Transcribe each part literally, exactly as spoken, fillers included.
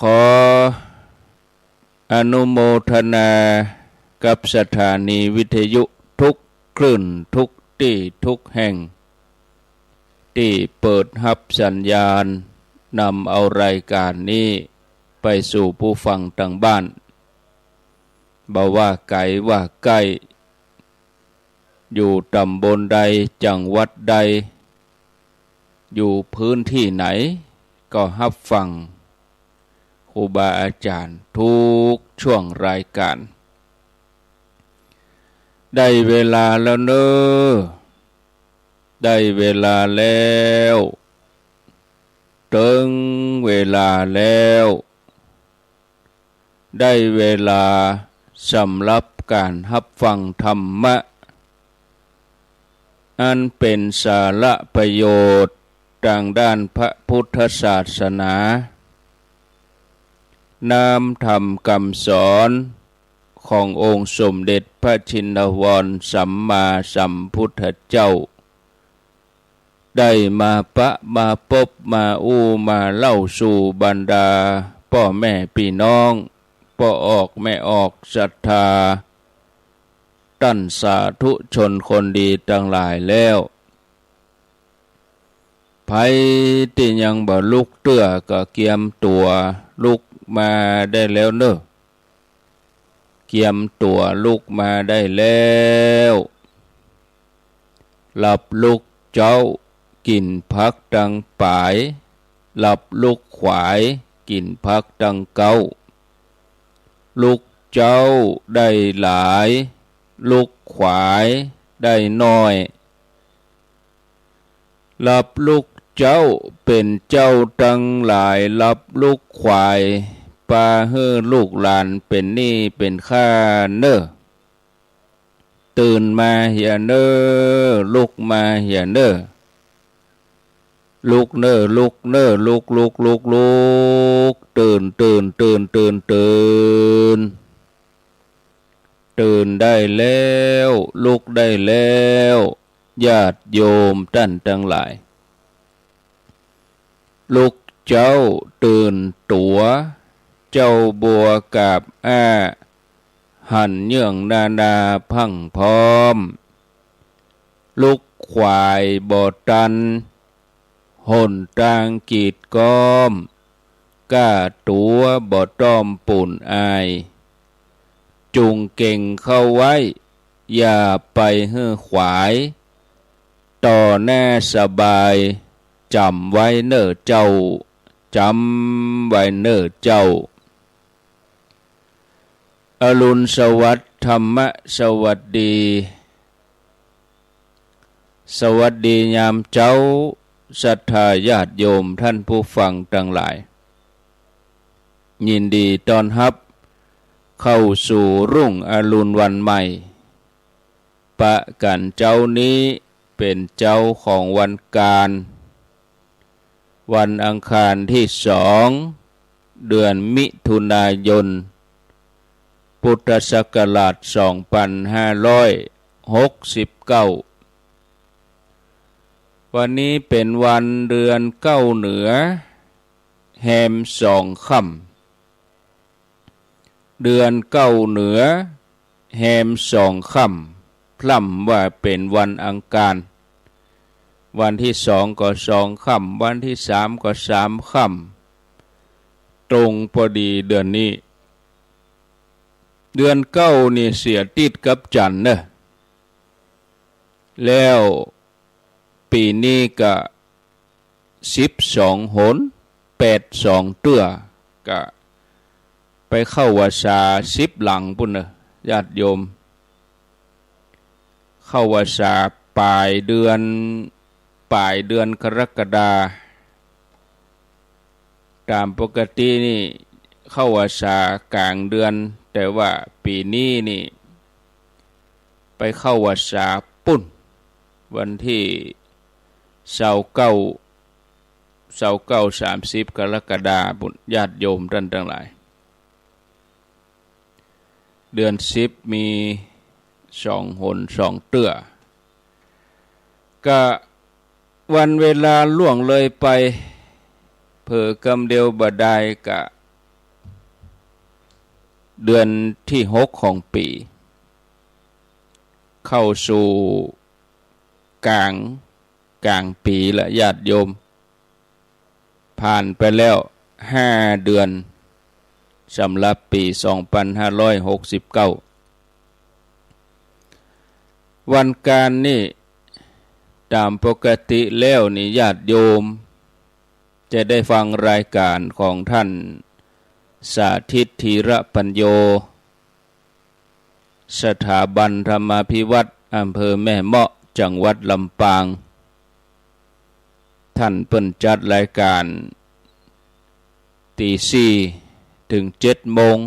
ขออนุโมทนากับสถานีวิทยุทุกคลื่น ทุกตี้ ทุกแห่ง ตี้เปิดฮับสัญญาณ นำเอารายก๋านนี้ไปสู่ผู้ฟังตางบ้าน บ่ว่าไก๋ว่าใก้ อยู่ต๋ำบลใด จังหวัดใด อยู่พื้นตี้ไหน ก็ฮับฟังครูบาอาจ๋ารย์ทุกช่วงรายก๋าน ได้เวลาแล้วเน่อ ได้เวลาแล้ว เถิงเวลาแล้ว ได้เวลาสำหรับก๋านฮับฟังธรรมะ อันเป๋นสาระประโยชน์ตางด้านพระพุทธศาสนา น้ำธรรมกำสอนขององค์สมเด็จพระชินวรสัมมาสัมพุทธเจ้า ได้มาปะมาปบมาอู้มาเล่าสู่บรรดาป้อแม่ปี้น้อง ป้อออกแม่ออกศรัทธา ต้านสาธุชนคนดีตังหลายแล้ว ใผตี้ยังบ่ลุกเตื้อก็เกียมตั๋วลุกมาได้แล้วเน่อ เกียมตั๋วลุกมาได้แล้ว หลับลุกเจ๊า กิ๋นผักตังป๋าย หลับลุกขวาย กิ๋นผักตังเก๊า ลุกเจ๊าได้หลาย ลุกขวายได้น้อย หลับลุกเจ๊าเป๋นเจ้าตังหลาย หลับลุกขวายปาหื้อลูกหลานเป๋นหนี้เป๋นค่าเน่อ ตื่นมาเหียเน่อ ลุกมาเหียเน่อ ลุกเน่อ ลุกเน่อ ลุก ลุก ลุก ลุก ตื่น ตื่น ตื่น ตื่น ตื่น ตื่นได้แล้ว ลุกได้แล้ว ญาติโยมต้านตังหลาย ลุกเจ๊าตื่นตั๋ว เจ๊าบัวกาบอ้า หันเยื่องนานาพรั่งพร้อม ลุกขวายบ่ตัน หนตางกีดก๊อม ก้าตั๋วบ่ต้อมปูนอาย จุ่งเก่งเข้าไว้ อย่าไปหื้อขวาย ต่อหน้าสบาย จ๋ำไว้เน่อเจ้า จ๋ำไว้เน่อเจ้า อรุณสวัสดิ์ ธรรมะสวัสดี สวัสดียามเจ๊า ศรัทธาญาติโยมต้านผู้ฟังตังหลาย ยินดีต้อนฮับเข้าสู่รุ่งอรุณวันใหม่ ปะกั๋นเจ๊านี้เป๋นเจ๊าของวันก๋าน วันอังคารตี้สอง เดือนมิถุนายน พุทธศักราชสองปันห้าร้อยหกสิบเก้า วันนี้เป๋นวันเดือนเก๊าเหนือ แฮมสองค่ำ เดือนเก๊าเหนือ แฮมสองค่ำ พร่ำว่าเป๋นวันอังคาร วันตี้สองก็สองค่ำ วันตี้สามก็สามค่ำ ตรงปอดีเดือนนี้ เดือนเก๊านี่เสียติดกับจั๋นเน่อ แล้วปี๋นี้ก็สิบสองหน แปดสองเตื้อ ก็ไปเข้าวัสสาสิบหลังปู้นเน่อ ญาติโยม เข้าวัสสาป๋ายเดือน ป๋ายเดือนกรกฎา ต๋ามปกตินี่เข้าวัสสาก๋างเดือน แต่ว่าปี๋นี้นี่ไปเข้าวัสสาปู้น วันตี้ซาวเก้า ซาวเก้า สามสิบกรกฎาปู้น ญาติโยมต้านตังหลาย เดือนสิบมีสองหนสองเตื้อ ก็วันเวลาล่วงเลยไป เผลอกำเดียวบ่ดายก็ เดือนตี้หกของปี๋ เข้าสู่ก๋าง ก๋างปี๋ละญาติโยม ผ่านไปแล้วห้าเดือน สำหรับปี๋สองปันห้าร้อยหกสิบเก้า วันก๋านนี่ ต๋ามปกติแล้วนี่ญาติโยม จะได้ฟังรายก๋านของท่าน สาธิต ธีระปัญโญ สถาบันธรรมาภิวัฒน์ อำเภอแม่เมาะ จังหวัดลำปาง ท่านเปิ้นจัดรายก๋าน ตีสี่เถิงเจ็ดโมง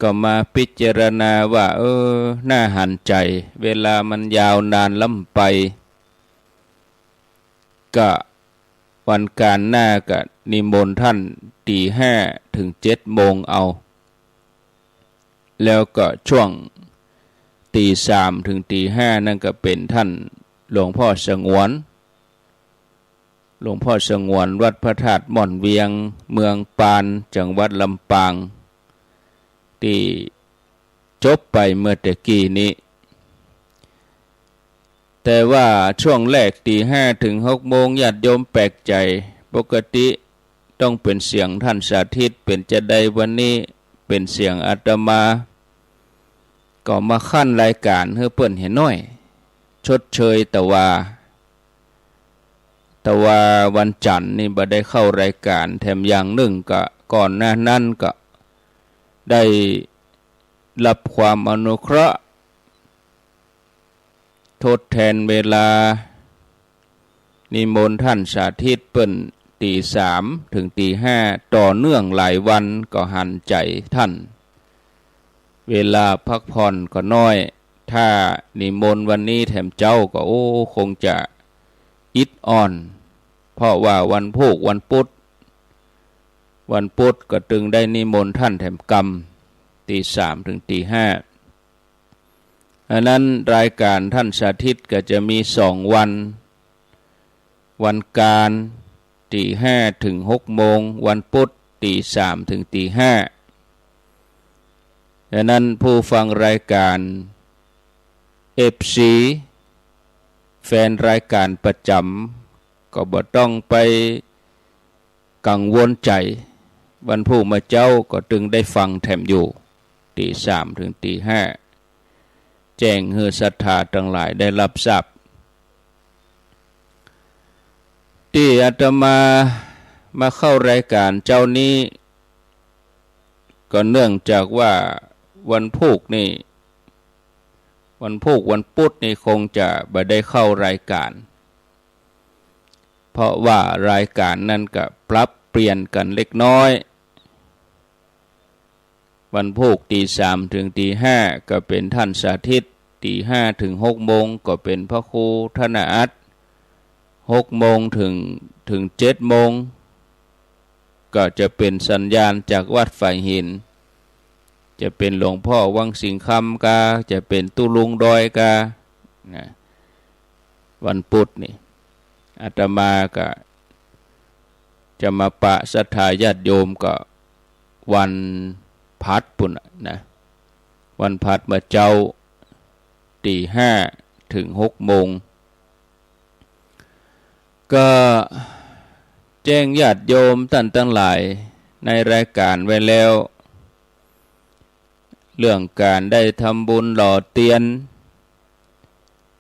ก็มาพิจารณาว่า เออ น่าหันใจ๋ เวลามันยาวนานล้ำไป กะวันก๋านหน้ากะนิมนต์ท่านตีห้าเถิงเจ็ดโมงเอา แล้วก็ช่วงตีสามเถิงตีห้านั้นก็เป๋นท่านหลวงพ่อสงวน หลวงพ่อสงวนวัดพระธาตุม่อนเวียง เมืองปาน จังหวัดลำปาง ตี้จบไปเมื่อตะกี้นี้ แต่ว่าช่วงแรกตีห้าเถิงหกโมง ญาติโยมแปลกใจ๋ ปกติต้องเป๋นเสียงท่านสาธิต เป๋นจาใดวันนี้เป๋นเสียงอาตมา ก็มาคั่นรายก๋านหื้อเปิ้นเหียหน้อย ชดเชยตะวา ตะวาวันจันทร์นี่บ่ได้เข้ารายก๋าน แถมอย่างนึ่งก็ก่อนหน้านั้นก็ได้รับความอนุเคราะห์ ทดแทนเวลา นิมนต์ท่านสาธิตเปิ้นตีสามเถิงตีห้า ต่อเนื่องหลายวัน ก็หันใจ๋ท่าน เวลาพักผ่อนก็น้อย ถ้านิมนต์วันนี้แถมเจ๊าก็ โอ้ คงจะอิดอ่อน เพราะว่าวันพูกวันปุธ วันปุธก็ตึงได้นิมนต์ท่านแถมกำ ตีสามเถิงตีห้า อันนั้นรายก๋านท่านสาธิตก็จะมีสองวัน วันก๋านตีห้าเถิงหกโมง วันปุธตีสามเถิงตีห้า อันนั้นผู้ฟังรายก๋าน เอฟซี แฟนรายก๋านประจ๋ำ ก็บ่ต้องไปกังวลใจ๋ วันพูกเมื่อเจ๊าก็ตึงได้ฟังแถมอยู่ ตีสามเถิงตีห้า แจ้งหื้อศรัทธาตังหลายได้รับทราบ ตี้อาตมามาเข้ารายก๋านเจ๊านี้ ก็เนื่องจากว่าวันพูกนี่ วันพูกวันปุธนี่คงจะบ่ได้เข้ารายก๋าน เพราะว่ารายก๋านนั้นก็ปรับเปลี่ยนกั๋นเล็กน้อย วันพูกตีสามเถิงตีห้าก็เป๋นท่านสาธิต ตีห้าเถิงหกโมงก็เป๋นพระครูธนอัต หกโมงเถิง เถิงเจ็ดโมง ก็จะเป๋นสัญญาณจากวัดฝายหิน จะเป๋นหลวงพ่อวังสิงห์คำกา จะเป๋นตุ๊ลุงดอยกา นะ วันปุธนี่ อาตมาก็จะมาปะศรัทธาญาติโยมก็วันพฤหัสปุ้นนะ วันพฤหัสเมื่อเจ๊า ตีห้าเถิงหกโมง ก็แจ้งญาติโยมต้านตังหลายในรายก๋านไว้แล้ว เรื่องก๋านได้ทำบุญหล่อเตียน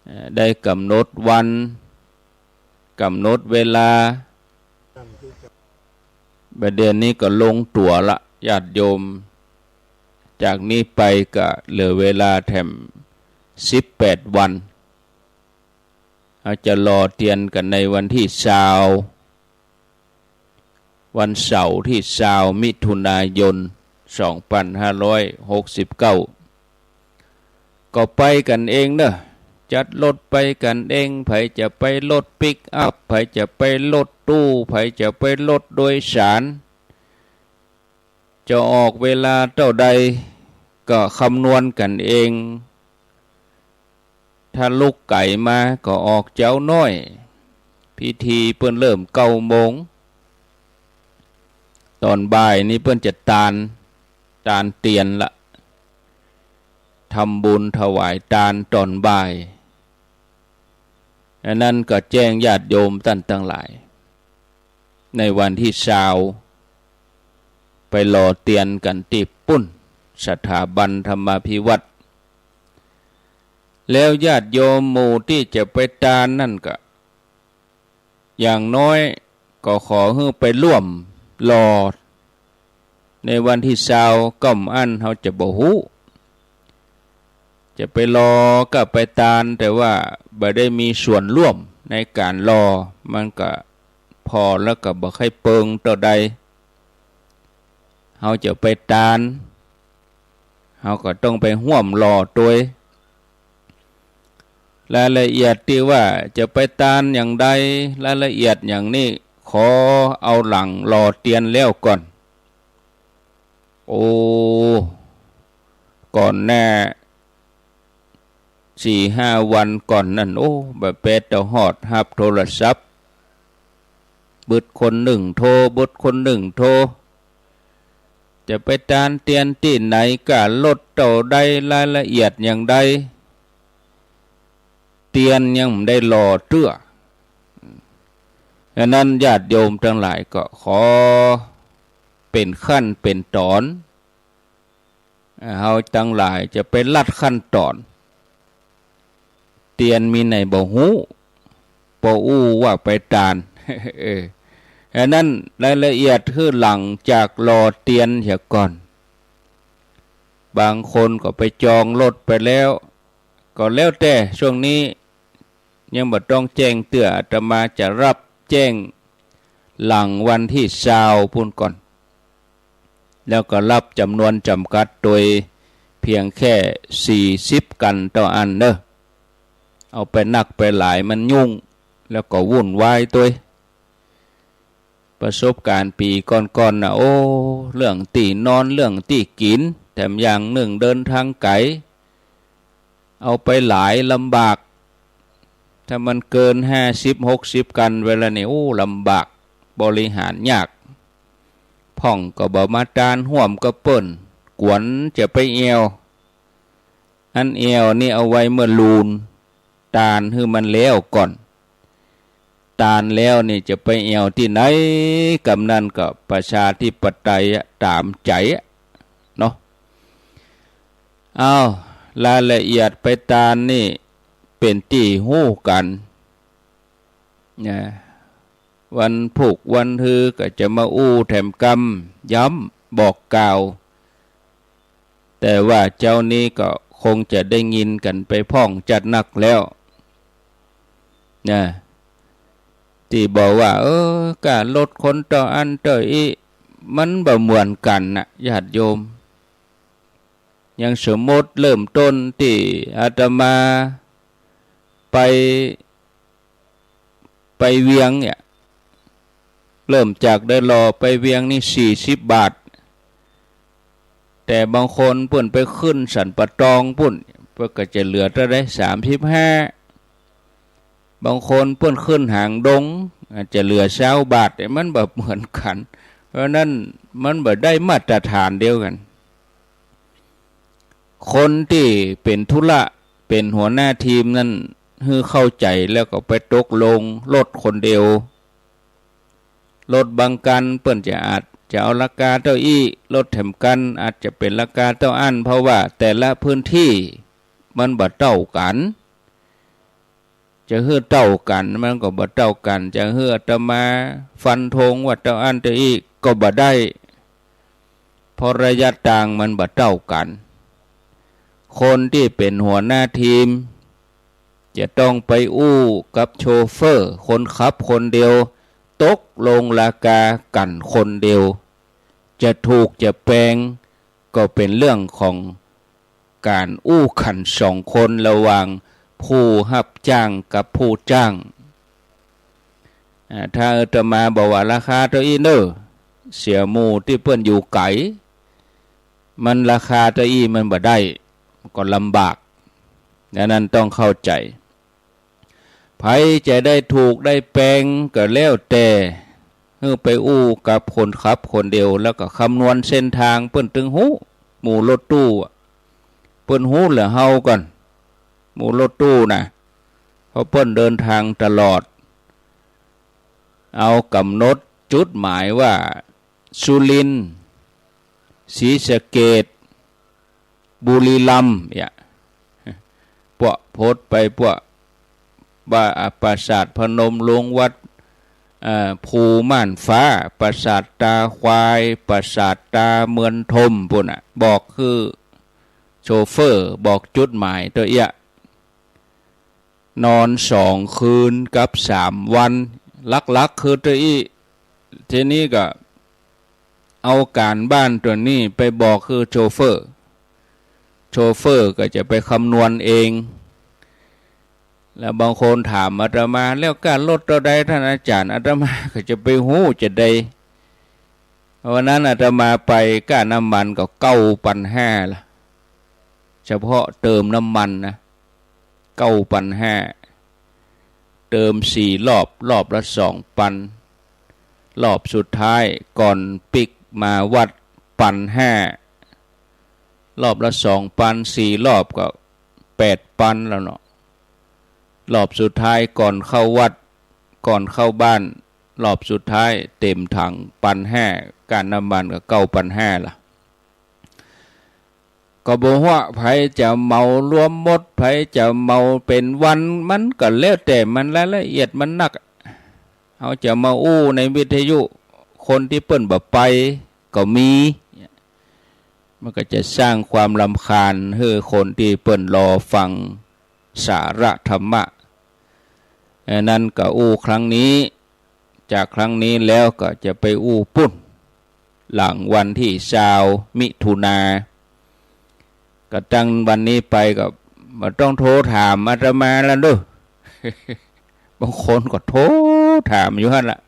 เอ่อ ได้ก๋ำหนดวัน ก๋ำหนดเวลา บ่าเดี่ยวนี้ก็ลงตั๋วละ ญาติโยม จากนี้ไปก็เหลือเวลาแถมสิบแปดวัน เฮาจะหล่อเตียนกั๋นในวันตี้ซาว วันเสาร์ตี้ซาวมิถุนายน สองปันห้าร้อยหกสิบเก้า ก็ไปกั๋นเองเนาะ จัดรถไปกั๋นเอง ใผจะไปรถปิกอัพ ใผจะไปรถตู้ ใผจะไปรถโดยสาร จะออกเวลาเต้าใดก็คำนวณกั๋นเอง ถ้าลุกไก๋มาก็ออกเจ๊าน้อย พิธีเปิ้นเริ่มเก้าโมง ต๋อนบ่ายนี้เปิ้นจะตาน ตานเตียนละ ทำบุญถวายตานต๋อนบ่าย อันนั้นก็แจ้งญาติโยมต้านตังหลาย ในวันตี้ซาว ไปหล่อเตียนกั๋นตี้ปุ้น สถาบันธรรมาภิวัฒน์ แล้วญาติโยมหมู่ตี้จะไปตานนั่นก็ อย่างน้อยก็ขอหื้อไปร่วมหล่อ ในวันตี้ซาว ก่ำอั้นเฮาจะบ่ฮู้ จะไปหล่อก็ไปตาน แต่ว่าบ่ได้มีส่วนร่วมในก๋านหล่อ มันก็ผ่อแล้วก็บ่ใค่เปิงเต้าใด เฮาจะไปตาน เฮาก็ต้องไปฮ่วมหล่อตวย รายละเอียดตี้ว่าจะไปตานอย่างใด รายละเอียดอย่างนี้ ขอเอาหลังหล่อเตียนแล้วก่อน โอ้ ก่อนหน้า สี่ห้าวันก่อนนั่น โอ้ บ่าแป๊ดเต้าฮอดฮับโทรศัพท์ บึดคนนึ่งโทร บึดคนนึ่งโทร จะไปตานเตียนตี้ไหน ก้ารถเต้าใด รายละเอียดอย่างใด เตียนยังบ่ได้หล่อเตื้อ ฉะนั้นญาติโยมตังหลายก็ขอเป๋นขั้นเป๋นต๋อน เฮาตังหลายจะไปลัดขั้นต๋อน เตียนมีไหนบ่ฮู้ บ่อู้ว่าไปตาน เออ ฉะนั้นรายละเอียดหื้อหลังจากหล่อเตียนเหียก่อน บางคนก็ไปจองรถไปแล้ว ก็แล้วแต่ ช่วงนี้ยังบ่ต้องแจ้งเตื้อ อาตมาจะฮับแจ้งหลังวันตี้ซาวปุ้นก่อน แล้วก็ฮับจ๋ำนวนจ๋ำกัดโตยเพียงแค่สี่สิบกั๋นเต้าอั้นเน่อ เอาไปนักไปหลายมันยุ่ง แล้วก็วุ่นวายโตย ประสบก๋ารณ์ปี๋ก่อนๆ น่ะ โอ้ เรื่องตี้นอน เรื่องตี้กิ๋น แถมอย่างนึ่งเดินตางไก๋ เอาไปหลายลำบาก ถ้ามันเกินห้าสิบหกสิบกั๋นไปแล้วนี่ โอ้ ลำบาก บริหารงยาก พ่องก็บ่มาตานฮ่วมกับเปิ้น กวนจะไปแอ่ว อันแอ่วนี่เอาไว้เมื่อลูน ตานหื้อมันแล้วก่อน ตานแล้วนี่จะไปแอ่วตี้ไหน กำนั้นก็ประชาธิปไตยอะ ต๋ามใจ๋อะ เนาะ อ้าว รายละเอียดไปตานนี่เป๋นตี้ฮู้กั๋น นะ วันพูกวันฮือก็จะมาอู้แถมกำ ย้ำบอกกล่าว แต่ว่าเจ๊านี้ก็คงจะได้ยินกั๋นไปพ่องจัดนักแล้ว นะ ตี้บอกว่า เออ ก้ารถคนเต้าอั้นเต้าอี้ มันบ่เหมือนกั๋นน่ะ ญาติโยม อย่างสมมุติเริ่มต้นตี้อาตมาไป ไปเวียงเนี่ย เริ่มจากดอยหล่อไปเวียงนี่สี่สิบบาท แต่บางคนเปิ้นไปขึ้นสันป่าตองปุ้น เปิ้นก็จะเหลือเต้าใด สามสิบห้า บางคนเปิ้นขึ้นหางดง อาจจะเหลือซาวบาท แต่มันบ่เหมือนกั๋น เพราะนั้นมันบ่ได้มาตรฐานเดียวกั๋น คนตี้เป๋นธุระ เป๋นหัวหน้าทีมนั้น หื้อเข้าใจ๋แล้วก็ไปตกลง รถคนเดียว รถบางกั๋นเปิ้นจะอาจจะเอาราคาเต้าอี้ รถแถมกั๋นอาจจะเป๋นราคาเต้าอั้น เพราะว่าแต่ละพื้นตี้มันบ่เต้ากั๋น จะหื้อเต้ากั๋นมันก็บ่เต้ากั๋น จะหื้ออาตมาฟันธงว่าเต้าอั้นเต้าอี้ก็บ่ได้ เพราะระยะตางมันบ่เต้ากั๋น คนตี้เป๋นหัวหน้าทีม จะต้องไปอู้กับโชเฟอร์ คนขับคนเดียว ตกลงราคากั๋นคนเดียว จะถูกจะแปง ก็เป๋นเรื่องของก๋านอู้กั๋นสองคนระหว่างผู้ฮับจ้างกับผู้จ้าง อ่า ถ้าอาตมาบอกว่าราคาเต้าอี้เน่อ เสียหมู่ตี้เปิ้นอยู่ไก๋ มันราคาเต้าอี้มันบ่ได้ ก็ลำบาก ดังนั้นต้องเข้าใจ๋ ใผจะได้ถูกได้แปงก็แล้วแต่ หื้อไปอู้กับคนขับคนเดียว แล้วก็คำนวณเส้นตางเปิ้นตึงฮู้ หมู่รถตู้อะ เปิ้นฮู้เหลือเฮาก่อน หมู่รถตู้น่ะ เพราะเปิ้นเดินตางตลอด เอาก๋ำหนดจุดหมายว่า สุรินทร์ ศรีสะเกษ บุรีรัมย์ เนี่ย ปวดโผดไปปวด ว่า อ่า ปราสาทพนมรุ้ง วัด เอ่อ ภูม่านฟ้า ปราสาทตาควาย ปราสาทตาเมืองธม ปู้นน่ะ บอกคือโชเฟอร์ บอกจุดหมายตะอี้ นอนสองคืนกับสามวัน หลักๆ คือตะอี้ ทีนี้ก็เอาก๋านบ้านตั๋วนี้ไปบอกคือโชเฟอร์ โชเฟอร์ก็จะไปคำนวณเอง แล้วบางคนถามอาตมา แล้วก้ารถเต้าใดท่านอาจ๋ารย์ อาตมาก็จะไปฮู้จะใด วันนั้นอาตมาไปก้าน้ำมันก็เก้าปันห้าละ เฉพาะเติมน้ำมันนะ เก้าปันห้า เติมสี่รอบ รอบละสองปัน รอบสุดท้ายก่อนปิ๊กมาวัดปันห้า รอบละสองปัน สี่รอบก็แปดปันแล้วเนาะ รอบสุดท้ายก่อนเข้าวัด ก่อนเข้าบ้าน รอบสุดท้ายเต็มถังปันห้า ก้าน้ำมันก็เก้าปันห้าละ ก็บ่ฮู้ว่าใผจะเหมารวมหมด ใผจะเหมาเป๋นวัน มันก็แล้วแต่มัน รายละเอียดมันนัก เฮาจะมาอู้ในวิทยุ คนตี้เปิ้นบ่ไปก็มี มันก็จะสร้างความรำคาญหื้อคนตี้เปิ้นรอฟังสาระธรรมะ อันนั้นก็อู้ครั้งนี้ จากครั้งนี้แล้วก็จะไปอู้ปู้น หลังวันตี้ซาวมิถุนา ก็ตั้งวันนี้ไปก็บ่ต้องโทรถามอาตมาแล้วเด้อ บางคนก็โทรถามอยู่หั้นละ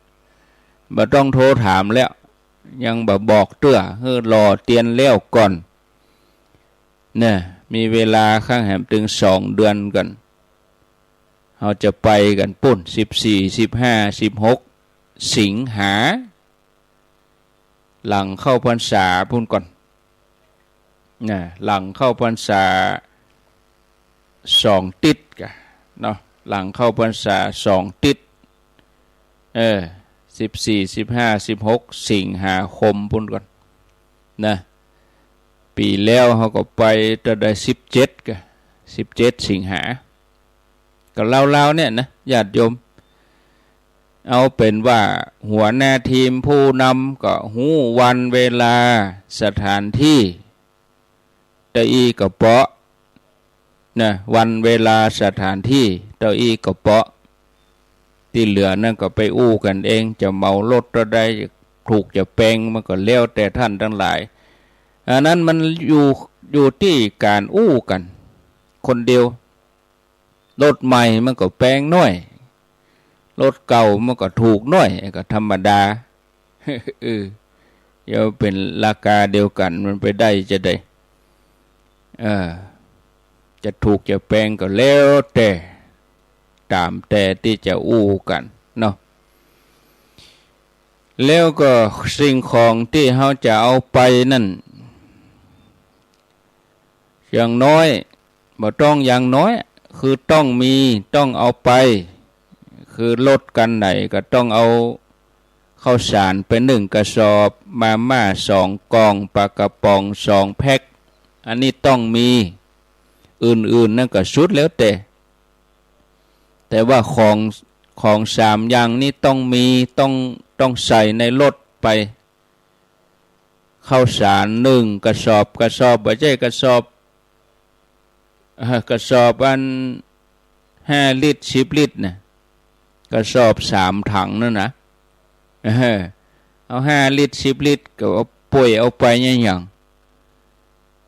บ่ต้องโทรถามแล้ว ยังบ่บอกเตื้อ หื้อรอเตียนแล้วก่อน เนี่ย มีเวลาข้างแหมตึงสองเดือนก่อน เฮาจะไปกั๋นปู้น สิบสี่ สิบห้า สิบหก สิงหา หลังเข้าพรรษาปู้นก่อน นะ หลังเข้าพรรษาสองติ๊ดก่ะเนาะ หลังเข้าพรรษาสองติ๊ด เออ สิบสี่ สิบห้า สิบหก สิงหาคมปู้นก่อน นะ ปี๋แล้วเฮาก็ไปตั้งแต่สิบเจ็ดก่ะ สิบเจ็ดสิงหา ก็ราวๆ เนี่ยนะ ญาติโยม เอาเป๋นว่าหัวหน้าทีมผู้นำก็ฮู้วันเวลาสถานตี้ เต้าอี้ก็เปาะ นะ วันเวลาสถานตี้ เต้าอี้ก็เปาะ ตี้เหลือนั้นก็ไปอู้กั๋นเอง จะเหมารถเต้าใด ถูกจะแปง มันก็แล้วแต่ท่านตังหลาย อันนั้นมันอยู่ อยู่ตี้ก๋านอู้กั๋นคนเดียว รถใหม่มันก็แปงน้อย รถเก่ามันก็ถูกน้อย ก็ธรรมดา เออ เดี๋ยวเป๋นราคาเดียวกั๋น มันไปได้จะใด เออ จะถูกจะแปงก็แล้วแต่ ต๋ามแต่ตี้จะอู้กั๋นเนาะ แล้วก็สิ่งของตี้เฮาจะเอาไปนั้น อย่างน้อย บ่ต้องอย่างน้อย คือต้องมี ต้องเอาไป คือรถกั๋นไหนก็ต้องเอาข้าวสารไปหนึ่งกระสอบ มาม่าสองกล่อง ปลากระป๋องสองแพ็ค อันนี้ต้องมี อื่นๆ นั้นก็สุดแล้วแต่ แต่ว่าของ ของสามอย่างนี้ต้องมี ต้อง ต้องใส่ในรถไป ข้าวสารหนึ่งกระสอบ กระสอบ บ่ใจ้กระสอบ เอ่อ กระสอบอันห้าลิตร สิบลิตรน่ะ กระสอบสามถังนั่นนะ เออ เอาห้าลิตร สิบลิตร ก็เอาป่วยเอาไปเนี่ยหยัง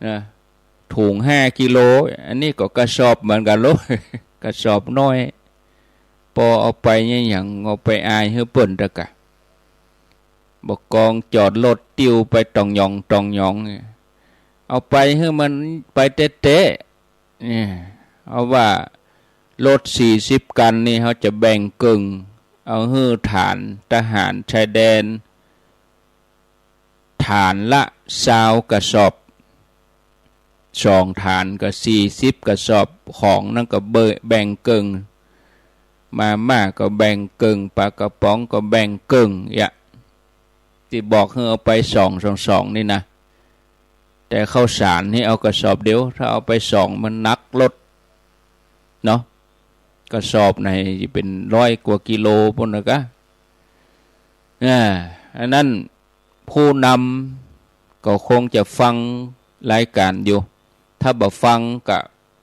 นะ ถุงห้ากิโล อันนี้ก็กระสอบเหมือนกั๋นโลด กระสอบน้อย ปอเอาไปเนี่ยหยัง เอาไปอายหื้อเปิ้นตะกะ บ่กองจอดรถติ้วไปต่องหยองต่องหยองเนี่ย เอาไปหื้อมันไปแต๊ๆ เนี่ย เอาว่ารถสี่สิบคันนี่ เฮาจะแบ่งเกิ่ง เอาหื้อฐานทหารชายแดน ฐานละซาวกระสอบ สองฐานก็สี่สิบกระสอบ ของนั้นก็เบ- แบ่งเกิ่ง มาม่าก็แบ่งเกิ่ง ปลากระป๋องก็แบ่งเกิ่ง เยียะ ตี้บอกหื้อเอาไปสองสองสองนี่นะ แต่ข้าวสารนี่เอากระสอบเดียว ถ้าเอาไปสองมันหนักลดเนาะ กระสอบไหนจะเป๋นร้อยกว่ากิโลปู้นนะกะ อ่า อันนั้นผู้นำก็คงจะฟังรายก๋านอยู่ ถ้าบ่ฟังก็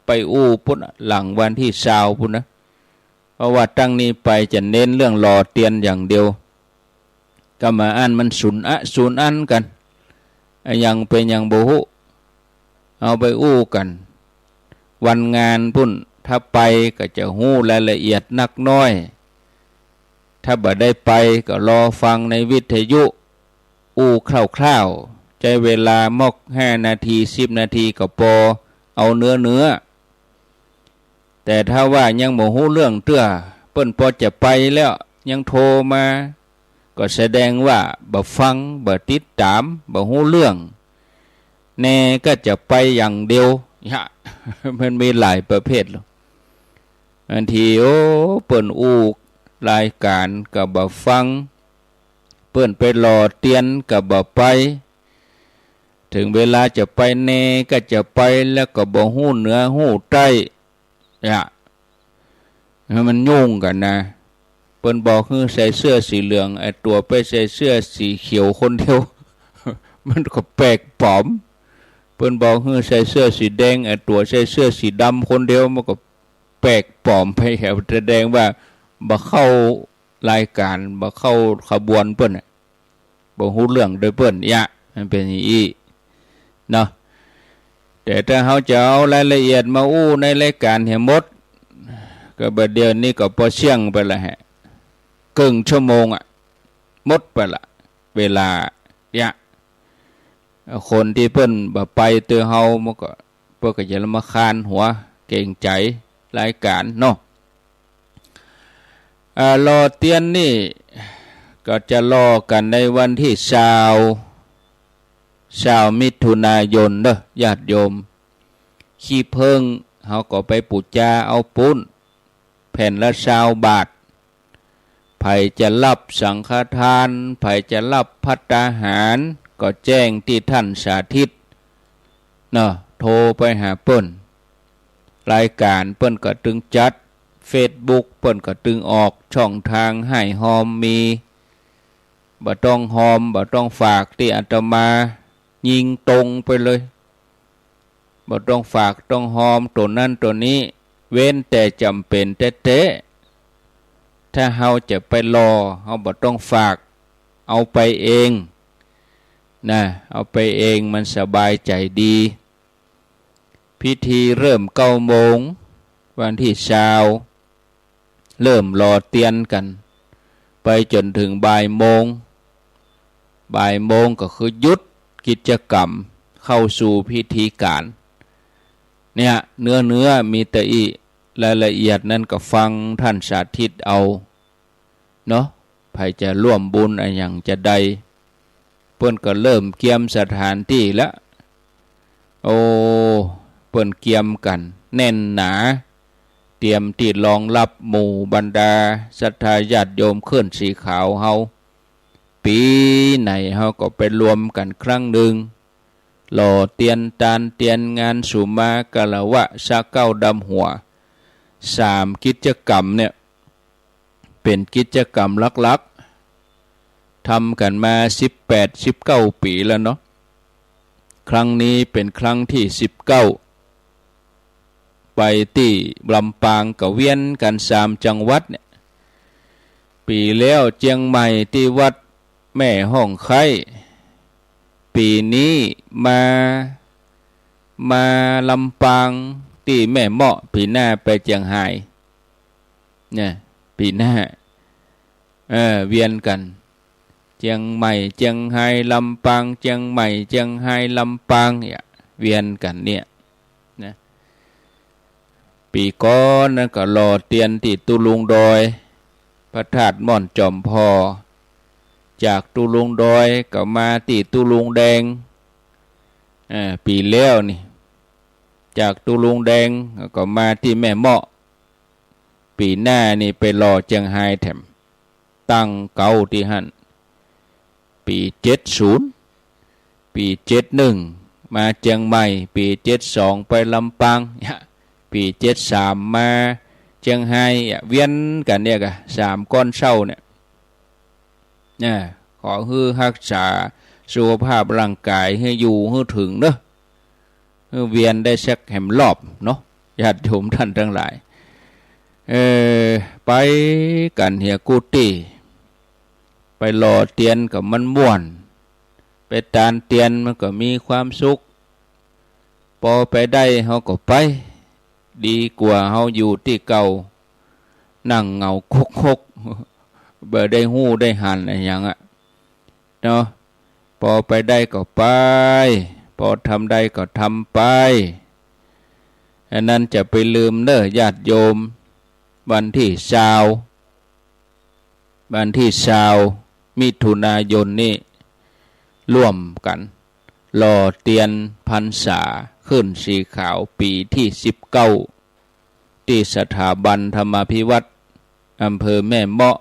ไปอู้ปู้น หลังวันตี้ซาวปู้นนะ เพราะว่าตั้งนี้ไปจะเน้นเรื่องหล่อเตียนอย่างเดียว ก็มาอั้นมันสูญอะสูญอั้นกั๋น อะหยังเป๋นหยังบ่ฮู้ เอาไปอู้กั๋น วันงานปู้น ถ้าไปก็จะฮู้รายละเอียดนักน้อย ถ้าบ่ได้ไปก็รอฟังในวิทยุ อู้คร่าวๆ ใจ๊เวลามอกห้านาที สิบนาทีก็ปอ เอาเนื้อๆ แต่ถ้าว่ายังบ่ฮู้เรื่องเตื้อ เปิ้นปอจะไปแล้ว ยังโทรมา ก็แสดงว่าบ่ฟัง บ่ติดต๋าม บ่ฮู้เรื่อง แน่ก็จะไปอย่างเดียว เยียะ มันมีหลายประเภทลอ บางที โอ้ เปิ้นอู้รายก๋านก็บ่ฟัง เปิ้นไปหล่อเตียนก็บ่ไป เถิงเวลาจะไปแน่ก็จะไป แล้วก็บ่ฮู้เหนือฮู้ใต้ เยียะ มันยุ่งกั๋นนะ เปิ้นบอกหื้อใส่เสื้อสีเหลือง ไอ้ตั๋วไปใส่เสื้อสีเขียวคนเดียว มันก็แปลกปลอม เปิ้นบอกหื้อใส่เสื้อสีแดง ไอ้ตั๋วใส่เสื้อสีดำคนเดียว มันก็แปลกปลอมไปแหม แสดงว่าบ่เข้ารายก๋าน บ่เข้าขบวนเปิ้นน่ะ บ่ฮู้เรื่องโดยเปิ้น เยียะ มันเป๋นอย่างอี้เนาะ แต่ถ้าเฮาจะเอารายละเอียดมาอู้ในรายก๋านหื้อหมด ก็บ่าเดี่ยวนี้ก็ปอเสี้ยงไปละแหะ เกิ่งชั่วโมงอะ หมดไปละ เวลา เยียะ คนตี้เปิ้นบ่ไปตวยเฮา มันก็ เปิ้นก็จะรำคาญหัว เกรงใจ๋รายก๋านเนาะ อ่า หล่อเตียนนี่ก็จะหล่อกั๋นในวันตี้ซาว ซาวมิถุนายนเนาะ ญาติโยม ขี้เผิ้งเฮาก็ไปปู๋จาเอาปู้น แผ่นละซาวบาท ใผจะฮับสังฆทาน ใผจะฮับภัตตาหาร ก็แจ้งตี้ต้านสาธิตเนาะ โทรไปหาเปิ้น รายก๋านเปิ้นก็ตึงจัด เฟซบุ๊กเปิ้นก็ตึงออก ช่องตางไห้ฮอมมี บ่ต้องฮอม บ่ต้องฝากตี้อาตมา ยิงตรงไปเลย บ่ต้องฝากต้องฮอมตั๋วนั้นตั๋วนี้ เว้นแต่จ๋ำเป๋นแต๊ๆ ถ้าเฮาจะไปหล่อ เฮาบ่ต้องฝาก เอาไปเองนะ เอาไปเองมันสบายใจ๋ดี พิธีเริ่มเก้าโมง วันตี้ซาว เริ่มหล่อเตียนกั๋น ไปจ๋นเถิงบ่ายโมง บ่ายโมงก็คือหยุดกิจก๋รรม เข้าสู่พิธีก๋าน เนี่ย เนื้อๆ มีตะอี้ รายละเอียดนั้นก็ฟังต้านสาธิตเอาเนาะ ใผจะร่วมบุญอะหยังจาใด เปิ้นก็เริ่มเกียมสถานตี้ละ โอ้ เปิ้นเกียมกั๋นแน่นหนา เตรียมตี้รองฮับหมู่บรรดาศรัทธาญาติโยมเคลื่อนสีขาวเฮา ปี๋ไหนเฮาก็ไปรวมกั๋นครั้งนึ่ง หล่อเตียนตานเตียนงานสุมาคารวะสะเก๊าดำหัว สามกิจก๋รรมเนี่ย เป๋นกิจก๋รรมหลักๆ ทำกั๋นมาสิบแปด สิบเก้าปี๋แล้วเนาะ ครั้งนี้เป๋นครั้งตี้สิบเก้า ไปตี้ลำปางก็เวียนกั๋นสามจังหวัดเนี่ย ปี๋แล้วเจียงใหม่ตี้วัดแม่ฮ่องไคล้ ปี๋นี้มา มาลำปางตี้แม่เมาะ ปี๋หน้าไปเจียงฮาย เนี่ย ปี๋หน้า เออ เวียนกั๋น เจียงใหม่ เจียงฮาย ลำปาง เจียงใหม่ เจียงฮาย ลำปาง เนี่ย เวียนกั๋นเนี่ยนะ ปี๋ก่อนนั้นก็หล่อเตียนตี้ตุ๊ลุงดอย พระธาตุม่อนจอมผ่อ จากตุ๊ลุงดอยก็มาตี้ตุ๊ลุงแดง อ่า ปี๋แล้วนี่ จากตุ๊ลุงแดงก็มาตี้แม่เมาะ ปี๋หน้านี่ไปหล่อเจียงฮายแถม ตั้งเก๊าตี้หั้น ปี๋เจ็ดศูนย์ ปี๋เจ็ดหนึ่ง มาเจียงใหม่ ปี๋เจ็ดสอง ไปลำปาง ปี๋เจ็ดสาม มาเจียงฮาย เวียนกั๋นเนี่ยก่ะ สามก้อนเซ้าเนี่ย นะ ขอหื้อฮักษาสุขภาพร่างก๋ายหื้ออยู่หื้อเถิงเนาะ หื้อเวียนได้สักแหมรอบเนาะ ญาติโยมต้านตังหลาย เออ ไปกั๋นเหียกู้ตี้ ไปหล่อเตียนก็มันม่วน ไปตานเตียนมันก็มีความสุข ปอไปได้เฮาก็ไป ดีกว่าเฮาอยู่ตี้เก่า นั่งเหงาคกๆ บ่ได้ฮู้ได้หันอะหยังอะ เนาะ ปอไปได้ก็ไป ปอทำได้ก็ทำไป อันนั้นจะไปลืมเน้อญาติโยม วันตี้ซาว วันตี้ซาว มิถุนายนนี้ ร่วมกั๋น หล่อเตียนพรรษาขึ้นสีขาวปี๋ตี้สิบเก้า ตี้สถาบันธรรมาภิวัฒน์ อำเภอแม่เมาะ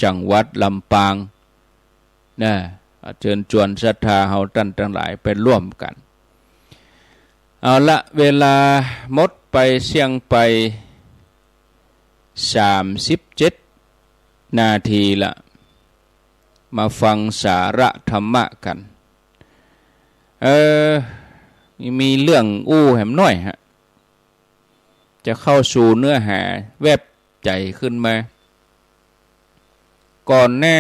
จังหวัดลำปาง นะ เจิญจวนศรัทธาเฮาต้านตังหลายไปร่วมกั๋น เอาละ เวลาหมดไปเสี้ยงไป สามสิบเจ็ดนาทีละ มาฟังสาระธรรมะกั๋น เออ มีเรื่องอู้แหมหน้อยฮะ จะเข้าสู่เนื้อหาแวบใจ๋ขึ้นมา ก่อนหน้า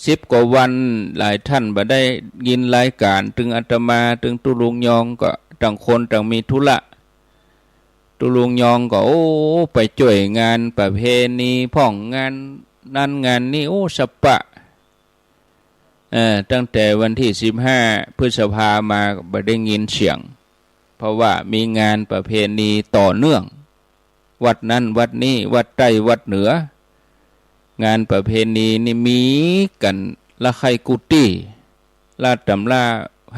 สิบกว่าวัน หลายต้านบ่ได้ยินรายก๋าน ตึงอาตมา ตึงตุ๊ลุงยองก็ต่างคนต่างมีธุระ ตุ๊ลุงยองก็ โอ้ ไปจ้วยงานประเพณีพ่อง งานนั้นงานนี้ โอ้ สะปะ เออ ตั้งแต่วันตี้สิบห้าพฤษภามาก็บ่ได้ยินเสียง เพราะว่ามีงานประเพณีต่อเนื่อง วัดนั้นวัดนี้ วัดใต้วัดเหนือ งานประเพณีนี่มีกั๋นละใค่กู้ตี้ ละต๋ำละ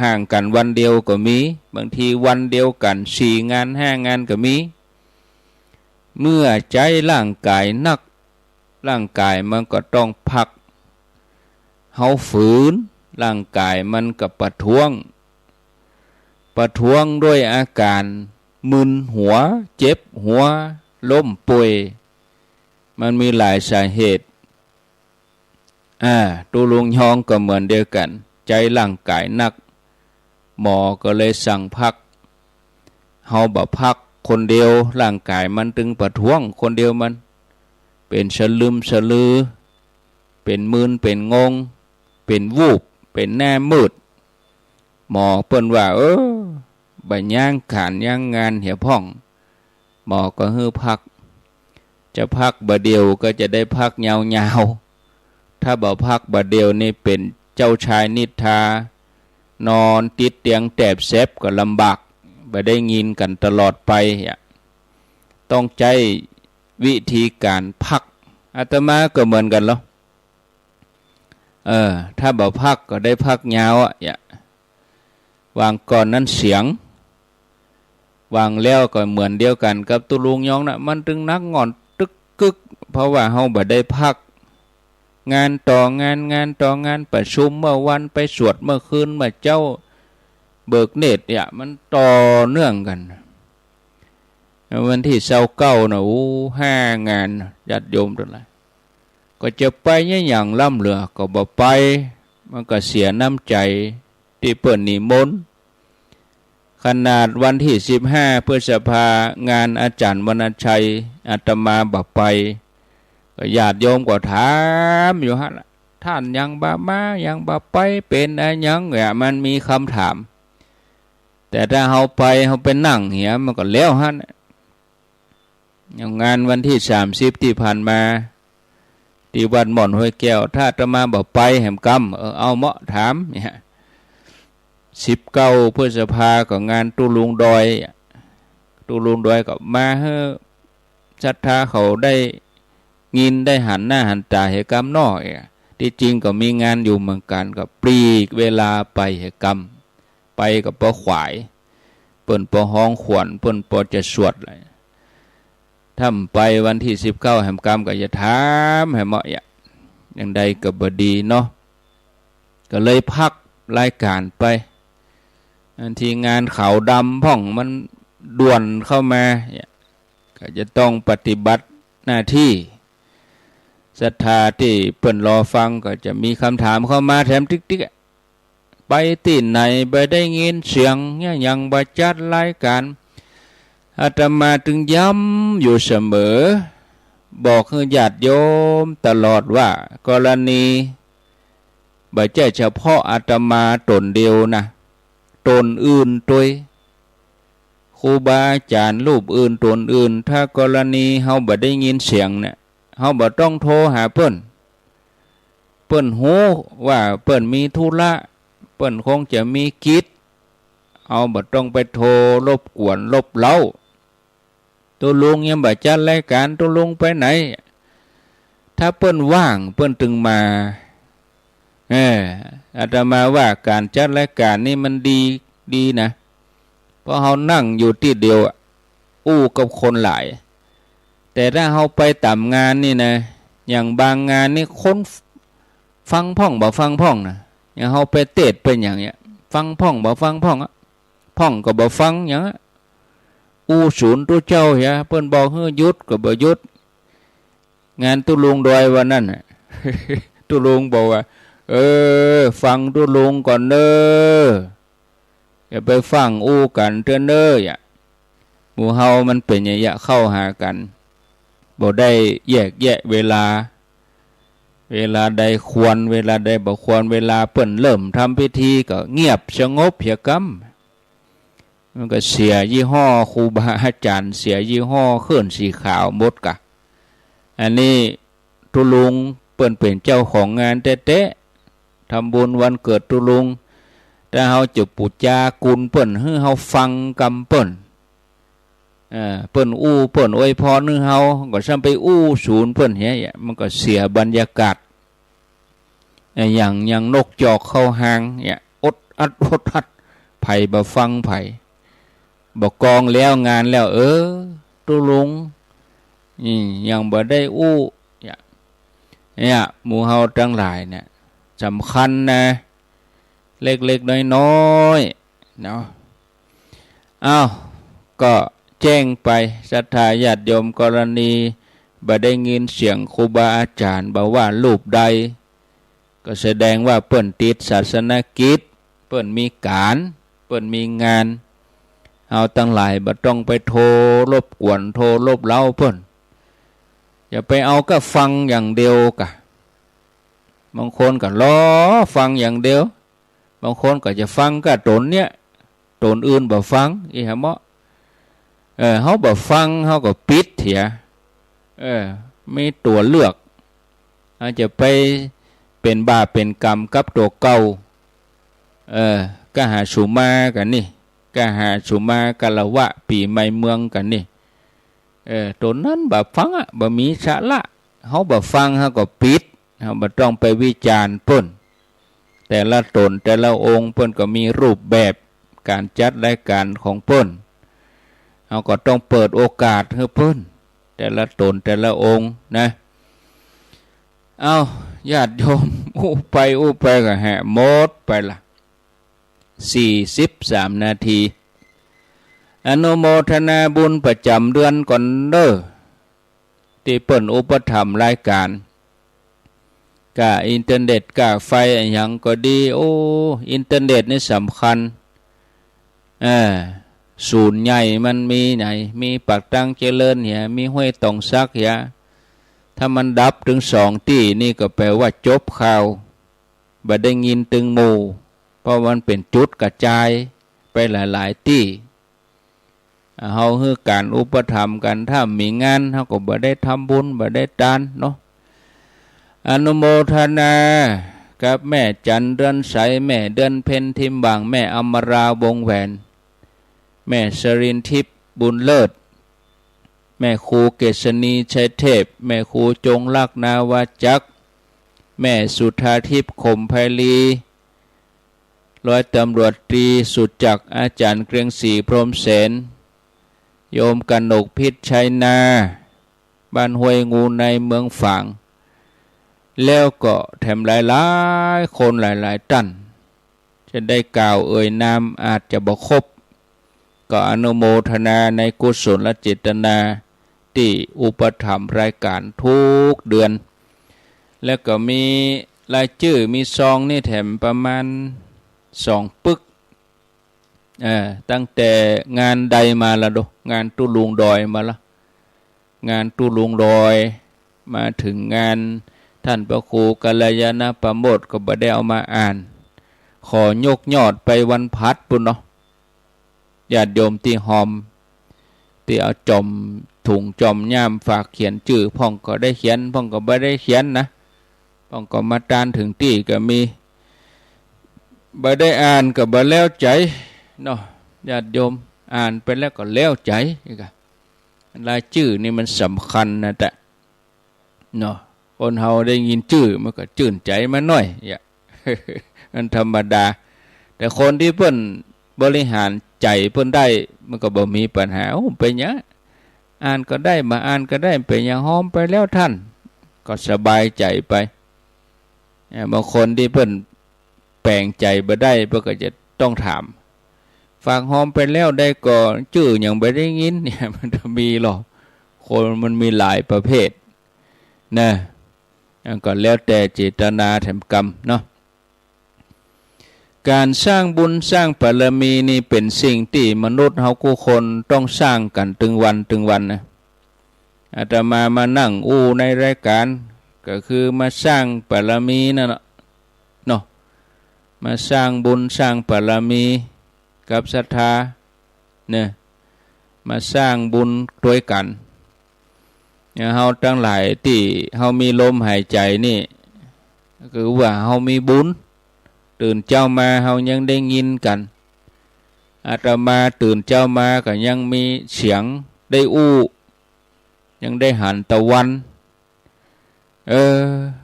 ห่างกั๋นวันเดียวก็มี บางทีวันเดียวกั๋นสี่งานห้างานก็มี เมื่อใจ๊ร่างก๋ายนัก ร่างก๋ายมันก็ต้องพัก เฮาฝืน ร่างก๋ายมันก็ประท้วง ประท้วงด้วยอาก๋านมึนหัว เจ็บหัว ล้มป่วย มันมีหลายสาเหตุ อ่า ตุ๊ลุงยองก็เหมือนเดียวกั๋น ใจ๊ร่างก๋ายนัก หมอก็เลยสั่งพัก เฮาบ่พักคนเดียว ร่างก๋ายมันตึงประท้วงคนเดียวมัน เป๋นสะลึมสะลือ เป๋นมึน เป๋นงง เป๋นวูบ เป๋นหน้ามืด หมอเปิ้นว่า เออ บ่ย้างก๋านย้างงานเหียพ่อง หมอก็หื้อพัก จะพักบ่าเดี่ยวก็จะได้พักยาวๆ ถ้าบ่พักบ่าเดี่ยวนี่เป๋นเจ้าชายนิทรา นอนติดเตียงแตบแสบก็ลำบาก บ่ได้ยินกั๋นตลอดไปอะ ต้องใจ๊วิธีก๋านพัก อาตมาก็เหมือนกั๋นลอ เออ ถ้าบ่พักก็ได้พักยาวอะ อย่า วางก่อนนั้นเสียง วางแล้วก็เหมือนเดียวกั๋นกับตุ๊ลุงยองนะ มันตึงหนักหง่อนตึกกึก เพราะว่าเฮาบ่ได้พัก งานต่องาน งานต่องาน ประชุมเมื่อวัน ไปสวดเมื่อคืน เมื่อเจ๊า เบิกเนตรเนี่ย มันต่อเนื่องกั๋น วันตี้ซาวเก้านะ โอ้ ห้างาน ญาติโยมตังหลาย ก็จะไปเยียะหยังล้ำเหลือ ก็บ่ไป มันก็เสียน้ำใจ๋ตี้เปิ้นนิมนต์ ขนาดวันตี้สิบห้าพฤษภา งานอาจ๋ารย์วรรณชัย อาตมาบ่ไป ก็ญาติโยมก็ถามอยู่หั้นละ ต้านหยังบ่มา หยังบ่ไป เป๋นอะหยัง เนี่ย มันมีกำถาม แต่ถ้าเฮาไป เฮาไปนั่งเหีย มันก็แล้วหั้น อย่างงานวันตี้สามสิบตี้ผ่านมา ตี้วัดม่อนห้วยแก้ว ถ้าอาตมาบ่ไปแหมกำ เออ เอาเมาะถามเนี่ย สิบเก้าพฤษภาก็งานตุ๊ลุงดอย ตุ๊ลุงดอยก็มาหื้อศรัทธาเขาได้ยินได้หันหน้าหันต๋าเหียกำน้อย ตี้จริงก็มีงานอยู่เหมือนกั๋น ก็ปลีกเวลาไปเหียกำ ไปก็บ่ขวาย เปิ้นปอฮ้องขวัญ เปิ้นปอจะสวดเลย ถ้าบ่ไปวันตี้สิบเก้าแหมกำก็จะถามแหมเหมาะยะ อย่างใดก็บ่ดีเนาะ ก็เลยพักรายก๋านไป อันตี้งานขาวดำพ่องมันด่วนเข้ามาเนี่ย ก็จะต้องปฏิบัติหน้าตี้ ศรัทธาตี้เปิ้นรอฟังก็จะมีกำถามเข้ามาแถมติ๊กๆ อะ ไปตี้ไหนบ่ได้ยินเสียงเนี่ย หยังบ่จัดรายก๋าน อาตมาตึงย้ำอยู่เสมอ บอกหื้อญาติโยมตลอดว่า กรณีบ่ใจ้เฉพาะอาตมาต๋นเดียวนะ ต๋นอื่นตวย ครูบาอาจ๋ารย์รูปอื่นต๋นอื่น ถ้ากรณีเฮาบ่ได้ยินเสียงเนี่ย เฮาบ่ต้องโทรหาเปิ้น เปิ้นฮู้ว่าเปิ้นมีธุระ เปิ้นคงจะมีกิจ เฮาบ่ต้องไปโทรรบกวนรบเร้า ตุ๊ลุงยังบ่จัดรายก๋าน ตุ๊ลุงไปไหน ถ้าเปิ้นว่างเปิ้นตึงมา เออ อาตมาว่าก๋านจัดรายก๋านนี่มันดี ดีนะ เพราะเฮานั่งอยู่ตี้เดียวอะ อู้กับคนหลาย แต่ถ้าเฮาไปต๋ามงานนี่นะ อย่างบางงานนี่คนฟังพ่องบ่ฟังพ่องนะ อย่างเฮาไปเตสน์ไปอย่างเนี้ย ฟังพ่องบ่ฟังพ่องอะ พ่องก็บ่ฟังอย่างอะ อู้สูนตุ๊เจ้าเหีย เปิ้นบอกหื้อหยุดก็บ่หยุด งานตุ๊ลุงดอยวันนั้นน่ะ ตุ๊ลุงบอกว่า เออ ฟังตุ๊ลุงก่อนเน้อ อย่าไปฟั่งอู้กั๋นเตื้อเน้อ อะ หมู่เฮามันเป๋นอย่างเยียะ เข้าหากั๋น บ่ได้แยกแยะเวลา เวลาใดควร เวลาใดบ่ควร เวลาเปิ้นเริ่มทำพิธีก็เงียบสงบเหียกำ มันก็เสียยี่ห้อครูบาอาจ๋ารย์ เสียยี่ห้อเขื่อนสีขาวหมดกะ อันนี้ตุ๊ลุงเปิ้นเป๋นเจ้าของงานแต๊ๆ ทำบุญวันเกิดตุ๊ลุง ถ้าเฮาจะปู๋จาคุณเปิ้น หื้อเฮาฟังกำเปิ้น เออ เปิ้นอู้ เปิ้นอวยพรหื้อเฮา ก็ซ้ำไปอู้สูนเปิ้นเหีย มันก็เสียบรรยากาศ เอ่อ อย่าง อย่างนกจอกเข้าฮางเนี่ย อดอัด อดอัด ใผบ่ฟังใผ บ่กองแล้วงานแล้ว เออ ตุ๊ลุง อืม ยังบ่ได้อู้ เนี่ย เนี่ย หมู่เฮาตังหลายเนี่ย สำคัญนะ เล็กๆ น้อยๆ เนาะ อ้าว ก็แจ้งไป ศรัทธาญาติโยม กรณีบ่ได้ยินเสียงครูบาอาจ๋ารย์ บ่ว่ารูปใด ก็แสดงว่าเปิ้นติดศาสนกิจ เปิ้นมีก๋าน เปิ้นมีงาน เฮาตังหลายบ่ต้องไปโทรรบกวน โทรรบเร้าเปิ้น อย่าไปเอาก้าฟังอย่างเดียวกะ บางคนก็ลอฟังอย่างเดียว บางคนก็จะฟังก้าต๋นเนี่ย ต๋นอื่นบ่ฟัง อี้หาเหมาะ เออ เฮาบ่ฟัง เฮาก็ปิดเหีย เออ มีตั๋วเลือก เฮาจะไปเป๋นบาปเป๋นกรรมกับตั๋วเก่า เออ กาหาสุมากั๋นนี่ กาหาสุมาคารวะปี๋ใหม่เมืองกั๋นนี่ เออ ต๋นนั้นบ่ฟังอะ บ่มีสาระ เฮาบ่ฟัง เฮาก็ปิด เฮาบ่ต้องไปวิจารณ์เปิ้น แต่ละต๋นแต่ละองค์เปิ้นก็มีรูปแบบก๋านจัดรายก๋านของเปิ้น เฮาก็ต้องเปิดโอกาสหื้อเปิ้น แต่ละต๋นแต่ละองค์นะ เอ้า ญาติโยม อู้ไปอู้ไปก็แหะหมดไปละ สี่สิบสามนาที อนุโมทนาบุญประจ๋ำเดือนก่อนเน้อ ตี้เปิ้นอุปถัมภ์รายก๋าน ก้าอินเทอร์เน็ต ก้าไฟอะหยังก็ดี โอ้ อินเทอร์เน็ตนี่สำคัญ เออ ศูนย์ใหญ่มันมีไหน มีปากตางเจริญเหีย มีห้วยตองสักเหีย ถ้ามันดับตึงสองตี้นี่ก็แปลว่าจบข่าว บ่ได้ยินตึงหมู่ เพราะมันเป๋นจุดกระจายไปหลายๆ ตี้ เฮาหื้อก๋านอุปถัมภ์กั๋น ถ้ามีงาน เฮาก็บ่ได้ทำบุญ บ่ได้ตานเนาะ อนุโมทนากับแม่จันเดือนใส แม่เดือนเพ็ญ ทิมหว่าง แม่อมรา วงศ์แหวน แม่สรินทิพย์ บุญเลิศ แม่ครูเกษณี ชัยเทพ แม่ครูจงรัก นาวาจักร แม่สุธาทิพย์ ขมไพลี ร้อยตำรวจตรีสุจักดิ์ อาจารย์เกรียงศรี พรหมเสน โยมกนกพิชชัยนา บ้านห้วยงูในเมืองฝาง แล้วก็แถมหลายๆ คนหลายๆ ต้าน จะได้กล่าวเอ่ยนามอาจจะบ่ครบ ก็อนุโมทนาในกุศลเจตนาตี้อุปถัมภ์รายก๋านทุกเดือน แล้วก็มีรายจื้อมีซองนี่แถมประมาณสองปึก เอ่อ ตั้งแต่งานใดมาละโด งานตุ๊ลุงดอยมาละ งานตุ๊ลุงดอย มาเถิงงานต้านพระครูกัลยาณปโมทย์ก็บ่ได้เอามาอ่าน ขอยกยอดไปวันพฤหัสปู้นเนาะ ญาติโยมตี้ฮอม ตี้เอาจ่อมถุงจ่อมย่ามฝากเขียนจื้อ พ่องก็ได้เขียน พ่องก็บ่ได้เขียนนะ พ่องก็มาตานเถิงตี้ก็มี บ่ได้อ่านก็บ่แล้วใจ๋เนาะ ญาติโยม อ่านไปแล้วก็แล้วใจ๋ รายจื้อนี่มันสำคัญนะแต๊เนาะ คนเฮาได้ยินจื้อมันก็จื้นใจ๋มาหน้อย เยียะ มันธรรมดา แต่คนตี้เปิ้นบริหารใจ๋เปิ้นได้ มันก็บ่มีปัญหา โอ้ เป๋นหยัง อ่านก็ได้ บ่อ่านก็ได้ เป๋นหยัง ฮอมไปแล้วต้าน ก็สบายใจ๋ไป เอ่อ บางคนตี้เปิ้นแป๋งใจ๋บ่ได้ เปิ้นก็จะต้องถาม ฝากฮอมไปแล้วได้ก่อ จื้อหยังบ่ได้ยิน เนี่ย มันจะมีหรอ คนมันมีหลายประเภทนะ อันก็แล้วแต่เจตนาแถมกรรมเนาะ ก๋านสร้างบุญสร้างบารมีนี่เป๋นสิ่งตี้มนุษย์เฮากู้คนต้องสร้างกั๋นตึงวันตึงวันนะ อาตมามานั่งอู้ในรายก๋าน ก็คือมาสร้างบารมีนั่นแหละเนาะ มาสร้างบุญสร้างบารมีกับศรัทธา เนี่ย มาสร้างบุญตวยกั๋น เนี่ย เฮาตังหลายตี้เฮามีลมหายใจ๋นี่ คือว่าเฮามีบุญ ตื่นเจ๊ามาเฮายังได้ยินกั๋น อาตมาตื่นเจ๊ามาก็ยังมีเสียงได้อู้ ยังได้หันตะวัน เออ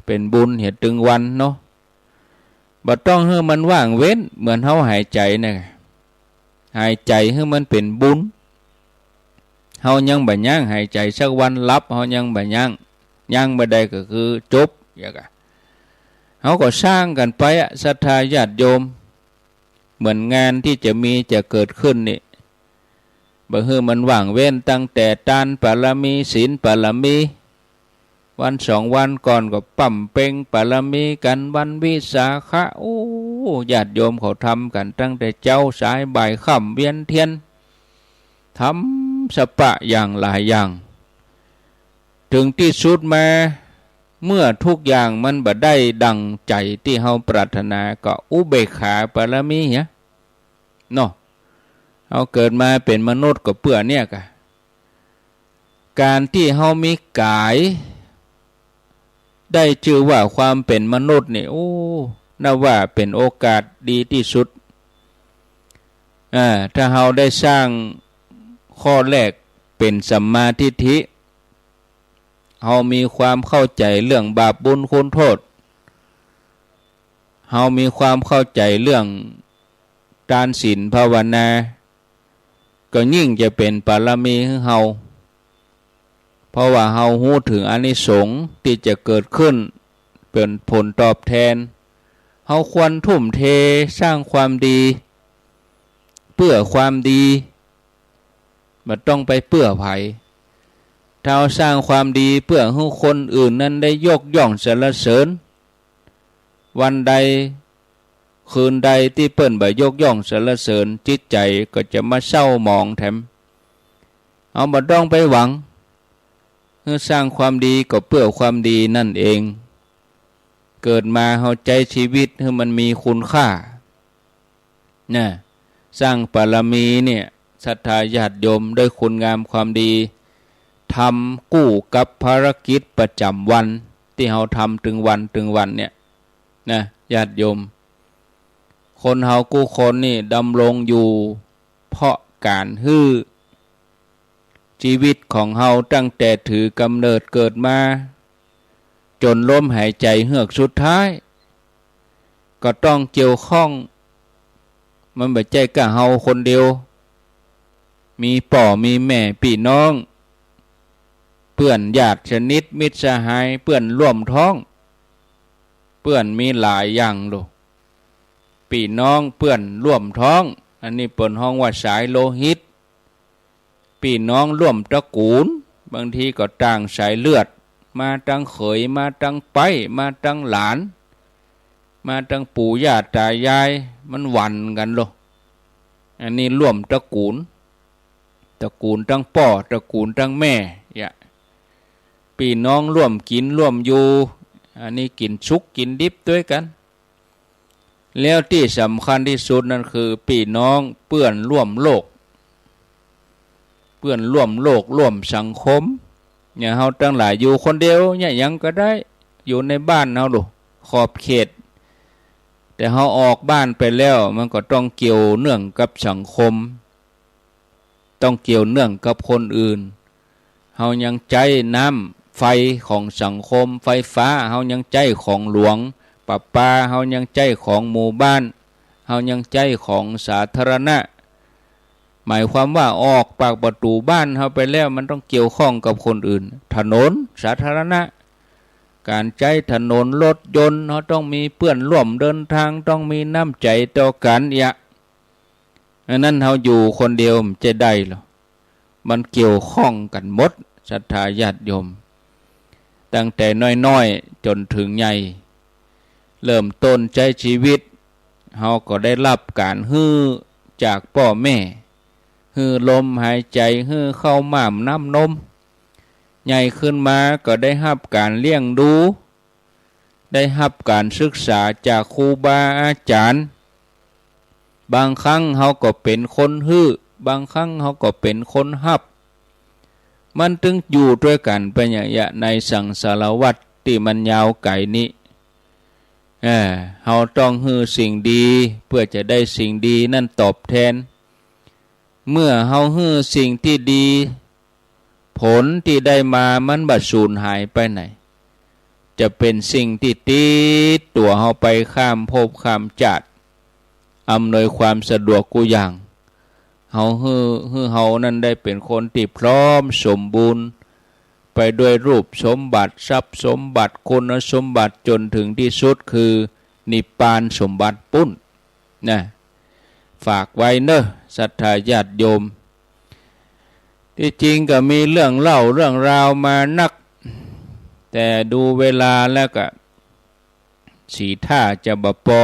เป๋นบุญเหียตึงวันเนาะ บ่ต้องหื้อมันว่างเว้น เหมือนเฮาหายใจ๋นะ หายใจ๋หื้อมันเป๋นบุญ เฮายังบ่ยั้งหายใจ๋สักวัน หลับเฮายังบ่ยั้ง ยั้งบ่ได้ก็คือจบ เยียะกะ เฮาก็สร้างกั๋นไปอะ ศรัทธาญาติโยม เหมือนงานตี้จะมีจะเกิดขึ้นนี่ บ่หื้อมันว่างเว้น ตั้งแต่ตานบารมี ศีลบารมี วันสองวันก่อนก็บำเพ็ญบารมีกั๋น วันวิสาขะ โอ้ ญาติโยมเขาทำกั๋นตั้งแต่เจ๊าสายบ่ายค่ำ เวียนเตียน ทำสะปะอย่างหลายอย่าง เถิงตี้สุดมา เมื่อทุกอย่างมันบ่ได้ดั่งใจ๋ตี้เฮาปรารถนา ก็อุเบกขาบารมีเหีย เนาะ เฮาเกิดมาเป๋นมนุษย์ก็เปื้อเนี่ยกะ ก๋านตี้เฮามีก๋าย ได้จื้อว่าความเป๋นมนุษย์นี่ โอ้ นับว่าเป๋นโอกาสดีตี้สุด อ่า ถ้าเฮาได้สร้างข้อแรกเป๋นสัมมาทิฏฐิ เฮามีความเข้าใจ๋เรื่องบาปบุญคุณโต้ษ เฮามีความเข้าใจ๋เรื่องตานศีลภาวนา ก็ยิ่งจะเป๋นบารมีหื้อเฮา เพราะว่าเฮาฮู้เถิงอานิสงส์ตี้จะเกิดขึ้นเป๋นผลตอบแตน เฮาควรทุ่มเทสร้างความดี เปื้อความดี บ่ต้องไปเปื้อใผ ถ้าเฮาสร้างความดีเปื้อหื้อคนอื่นนั้นได้ยกย่องสรรเสริญ วันใดคืนใดตี้เปิ้นบ่ยกย่องสรรเสริญ จิตใจ๋ก็จะมาเศร้าหมองแถม เฮาบ่ต้องไปหวัง หื้อสร้างความดีก็เปื้อความดีนั่นเอง เกิดมาเฮาใจ๊ชีวิตหื้อมันมีคุณค่า นะ สร้างบารมีเนี่ย ศรัทธาญาติโยม ด้วยคุณงามความดี ทำกู้กับภารกิจประจ๋ำวัน ตี้เฮาทำตึงวันตึงวันเนี่ย นะ ญาติโยม คนเฮากู้คนนี่ดำรงอยู่ เพราะก๋านหื้อ จีวิตของเฮาตั้งแต่ถือกำเนิดเกิดมา จ๋นลมหายใจ๋เฮือกสุดท้าย ก็ต้องเกี่ยวข้อง มันบ่ใจ้ก้าเฮาคนเดียว มีป้อมีแม่ปี้น้อง เปื้อนญาติสนิทมิตรสหาย เปื้อนร่วมท้อง เปื้อนมีหลายอย่างลูก ปี้น้องเปื้อนร่วมท้อง อันนี้เปิ้นฮ้องว่าสายโลหิต ปี้น้องร่วมตระกู๋น บางทีก็ต่างสายเลือด มาตังเขย มาตังใป๊ มาตังหลาน มาตังปู่ย่าต๋ายาย มันหวั่นกั๋นโล อันนี้ร่วมตระกู๋น ตระกู๋นตังป้อ ตระกู๋นตังแม่ เยียะ ปี้น้องร่วมกิ๋นร่วมอยู่ อันนี้กิ๋นสุกกิ๋นดิบตวยกั๋น แล้วตี้สำคัญตี้สุดนั้นคือปี้น้องเปื้อนร่วมโลก เปื้อนร่วมโลกร่วมสังคม อย่างเฮาตังหลายอยู่คนเดียวเนี่ยยังก็ได้ อยู่ในบ้านเฮาลูก ขอบเขต แต่เฮาออกบ้านไปแล้ว มันก็ต้องเกี่ยวเนื่องกับสังคม ต้องเกี่ยวเนื่องกับคนอื่น เฮายังใจ๊น้ำไฟของสังคม ไฟฟ้าเฮายังใจ๊ของหลวง ประปาเฮายังใจ๊ของหมู่บ้าน เฮายังใจ๊ของสาธารณะ หมายความว่าออกปากประตู๋บ้านเฮาไปแล้ว มันต้องเกี่ยวข้องกับคนอื่น ถนนสาธารณะ ก๋านใจ๊ถนนรถยนต์ เฮาต้องมีเปื้อนร่วมเดินทาง ต้องมีน้ำใจ๋ต่อกั๋นเยียะ อันนั้นเฮาอยู่คนเดียวบ่ใจ้ได้หรอก มันเกี่ยวข้องกั๋นหมด ศรัทธาญาติโยม ตั้งแต่น้อยๆ จ๋นเถิงใหญ่ เริ่มต้นใจ๊ชีวิต เฮาก็ได้ฮับก๋านหื้อจากป้อแม่ หื้อลมหายใจ๋ หื้อข้าวหม้ามน้ำนม ใหญ่ขึ้นมาก็ได้ฮับก๋านเลี้ยงดู ได้ฮับก๋านศึกษาจากครูบาอาจ๋ารย์ บางครั้งเฮาก็เป๋นคนหื้อ บางครั้งเฮาก็เป๋นคนฮับ มันตึงอยู่ตวยกั๋นไปอย่างเยียะในสังสารวัฏตี้มันยาวไก๋นี้ เออ เฮาต้องหื้อสิ่งดี เปื้อจะได้สิ่งดีนั้นตอบแทน เมื่อเฮาหื้อสิ่งตี้ดี ผลตี้ได้มามันบ่สูญหายไปไหน จะเป๋นสิ่งตี้ติดตั๋วเฮาไปข้ามภพข้ามจาติ อำนวยความสะดวกกู้อย่าง เฮาหื้อ หื้อเฮานั้นได้เป๋นคนตี้พร้อมสมบูรณ์ ไปด้วยรูปสมบัติ ทรัพย์สมบัติ คุณสมบัติ จ๋นเถิงตี้สุดคือนิพพานสมบัติปู้น นะ ฝากไว้เน่อ ศรัทธาญาติโยม ตี้จริงก็มีเรื่องเล่าเรื่องราวมานัก แต่ดูเวลาแล้วก็สีท่าจะบ่ปอ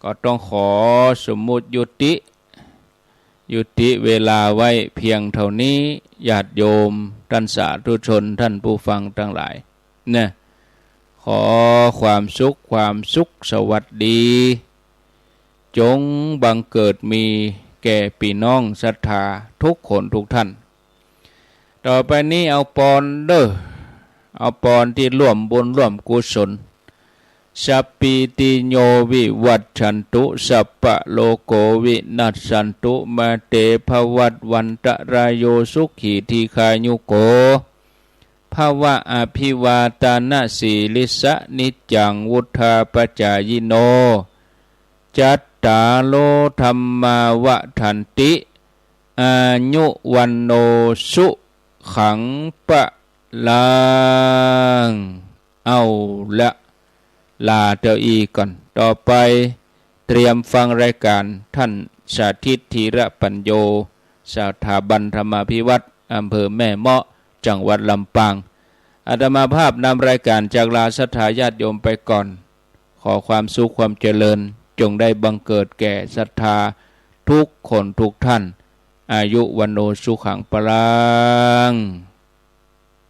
ก็ต้องขอสมมุติยุติ ยุติเวลาไว้เพียงเท่านี้ ญาติโยม ต้านสาธุชน ต้านผู้ฟังตังหลาย นะ ขอความสุข ความสุขสวัสดี จ๋งบังเกิดมีแก่ปี้น้องศรัทธาทุกคนทุกท่าน ต่อไปนี้เอาปอนเน่อ เอาปอนตี้ร่วมบุญร่วมกุศล สัพพีติโยวิวัชชันตุ สัพพะโรโกวินัสสันตุ มาเตภวัตวันตะราโย สุขีทีฆายุโก ภะวะ อภิวาทานะสีลิสสะ นิจจังวุฑฒาปะจายิโน จัตตาโรธัมมาวัฑฒันติ อายุวัณโณสุขังพะลัง เอาละ ลาเต้าอี้ก่อน ต่อไปเตรียมฟังรายการต้านสาธิต ธีระปัญโญ สถาบันธรรมาภิวัฒน์ อำเภอแม่เมาะ จังหวัดลำปาง อาตมาภาพนำรายการจากลาศรัทธาญาติโยมไปก่อน ขอความสุขความเจริญ จ๋งได้บังเกิดแก่ศรัทธาทุกคนทุกท่าน อายุวัณโณสุขังพะลัง